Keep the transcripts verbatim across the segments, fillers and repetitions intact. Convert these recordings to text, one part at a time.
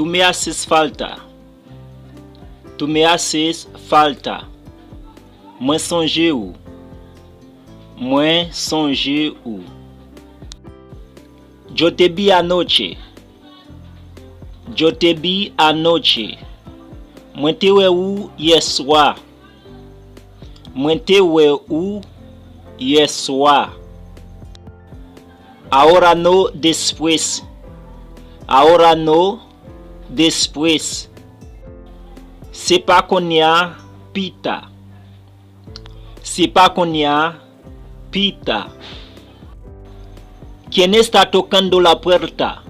Tu me haces falta. Tu me haces falta. Mwen sonje ou. Mwen sonje ou. Yo te vi anoche. Yo te vi anoche. Mwen te wè ou yèswa. Mwen te wè ou yèswa. Ahora no, después. Ahora no, después. Se pa kounye a, pita. Se pa kounye a, pita. ¿Quién está tocando la puerta?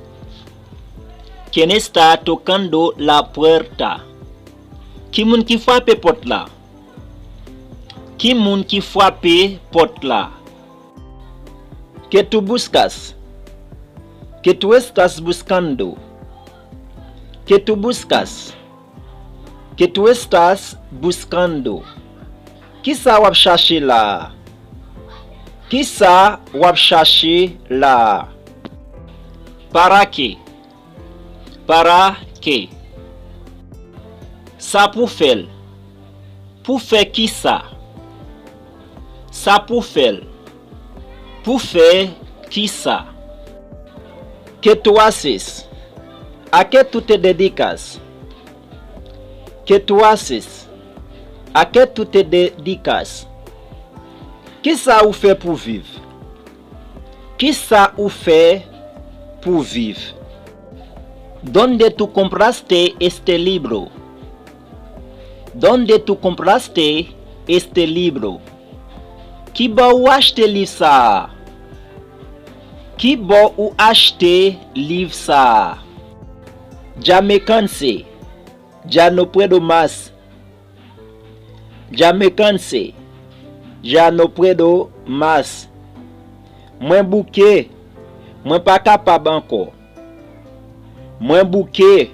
¿Quién está tocando la puerta? Ki moun ki frape pòt la? Ki moun ki frape pòt la? ¿Qué tú buscas? ¿Qué tú estás buscando? ¿Qué tú buscas? ¿Qué tú estás buscando? Kisa w ap chache la a? Kisa w ap chache la a? ¿Para qué? ¿Para qué? Sa pou fè l. Pou fè kisa? Sa pou fè l. Pou fè kisa? ¿Qué tú haces? ¿A qué tú te dedicas? ¿Qué tú haces? ¿A qué tú te dedicas? Kisa ou fè pou viv? Kisa ou fè pou viv? ¿Dónde tú compraste este libro? ¿Dónde tú compraste este libro? Kibò ou achte liv sa a? Kibò ou achte liv sa a? Ya me cansé. Ya no puedo más. Ya me cansé. Ya no puedo más. Mwen bouke. Mwen pa kapab ankò. Mwen bouke.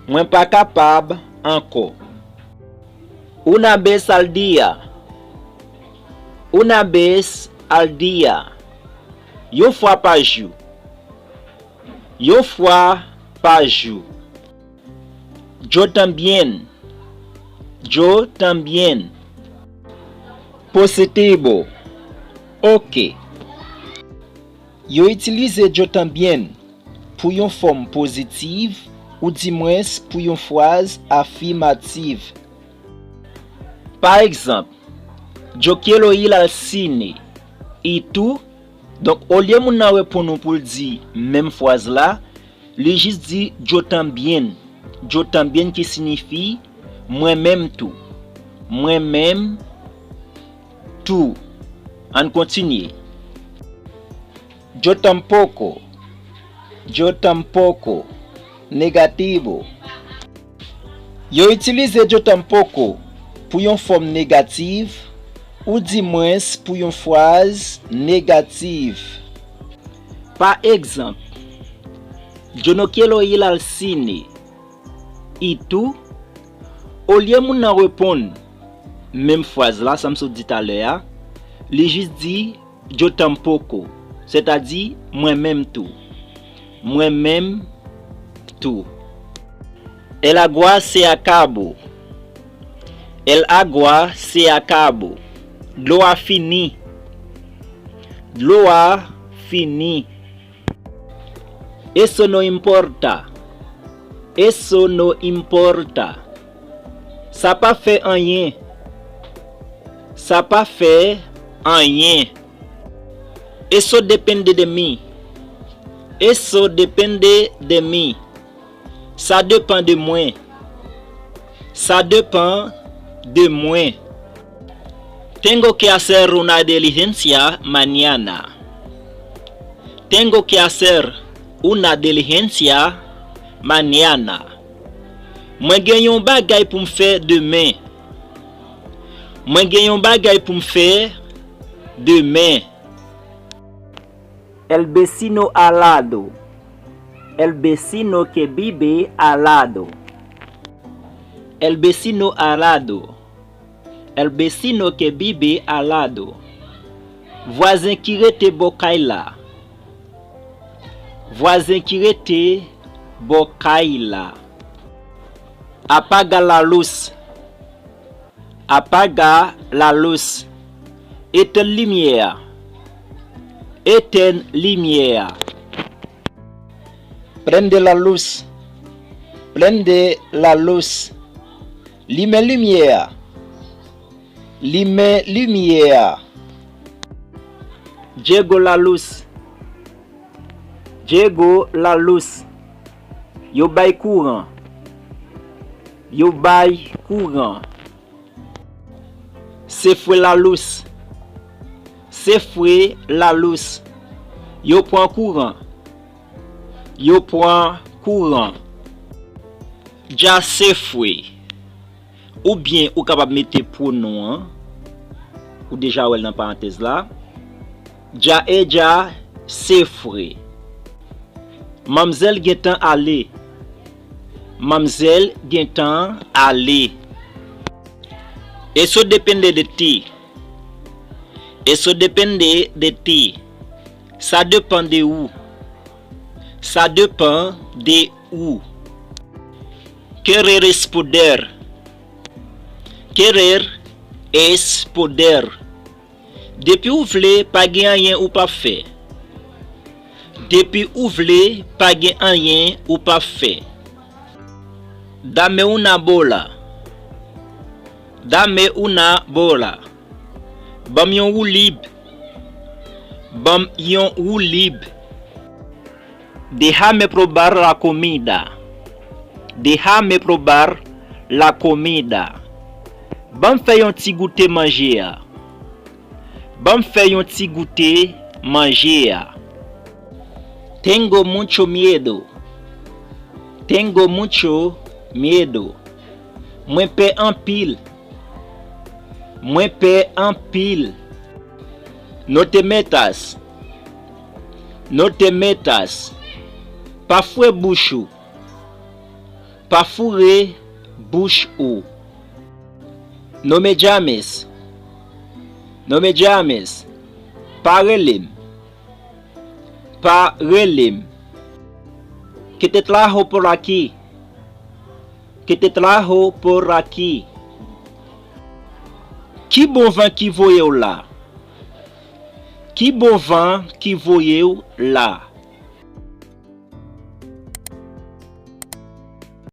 Mwen pa kapab ankò. Una vez al día. Una vez al día. Yon fwa pa jou. Yon fwa pa jou. Yo también. Yo también. Positivo. Ok. Yo itilize yo también pou yon fòm pozitiv, oudimwens pou yon fraz afimativ. Pa egzanp, yo quiero ir al cine. Y tú? Donk, olye moun nan reponn ou pou l di menm fraz la, li jis di yo también. Yo también ki siyifi mwen menm tou. Mwen menm tou. Ann kontinye. Yo tampoco. Yo tampoco. Negativo. Yo itilize yo tampoco pou yon fòm negativ, oudimwens pou yon fraz negativ. Pa egzanp, yo no quiero ir al cine. Y tú? Olye moun nan reponn menm fraz la, sa m sot di talè a, li jis di yo tampoco, sètadi mwen menm tou. Mwen menm tou. El agua se acabó. El agua se acabó. Dlo a fini. Dlo a fini. Eso no importa. Eso no importa. Sa pa fè anyen. Sa pa fè anyen. Eso depende de mí. Eso depende de mí. Sa depann de mwen. Sa depann de mwen. Tengo que hacer una diligencia mañana. Tengo que hacer una diligencia mañana. Mwen gen yon bagay pou m fè demen. Mwen gen yon bagay pou m fè demen. El vecino al lado. El vecino que vive al lado. El vecino al lado. El vecino que vive al lado. Vwazen ki rete bò kay la. Vwazen ki rete bò kay la. Apaga la luz. Apaga la luz. Etenn limyè a. Etenn limyè a. Prende la luz. Prende la luz. Limen limyè a. Limen limyè a. Llegó la luz. Llegó la luz. Yo bay kouran. Yo bay kouran. Se fwe la luz. Se fwe la luz. Yo pran kouran. Yo pran kouran. Ya se fwe. Oubyen ou kapab mete pwonon an. Ou deja wè l nan parantèz la. Ya ella se fwe. Manmzèl gentan ale. Manmzèl gentan ale. Eso depende de ti. Eso depende de ti. Sa depann de ou. Sa depann de ou. Querer es poder. Querer es poder. Depi ou vle, pa gen anyen ou p ap fè. Depi ou vle, pa gen anyen ou p ap fè. Dame una bola. Dame una bola. Ban m yon woulib. Ban m yon woulib. Déjame probar la comida. Déjame probar la comida. Ban m fè yon ti goute manje a. Ban m fè yon ti goute manje a. Tengo mucho miedo. Tengo mucho miedo. Mwen pè anpil. Mwen pè anpil. No te metas. No te metas. Pa foure bouch ou. Pa foure bouch ou. No me llames. No me llames. Pa rele m. Pa rele m. ¿Qué te trajo por aquí? ¿Qué te trajo por aquí? Ki bon van ki voye w la? Ki bon van ki voye w la?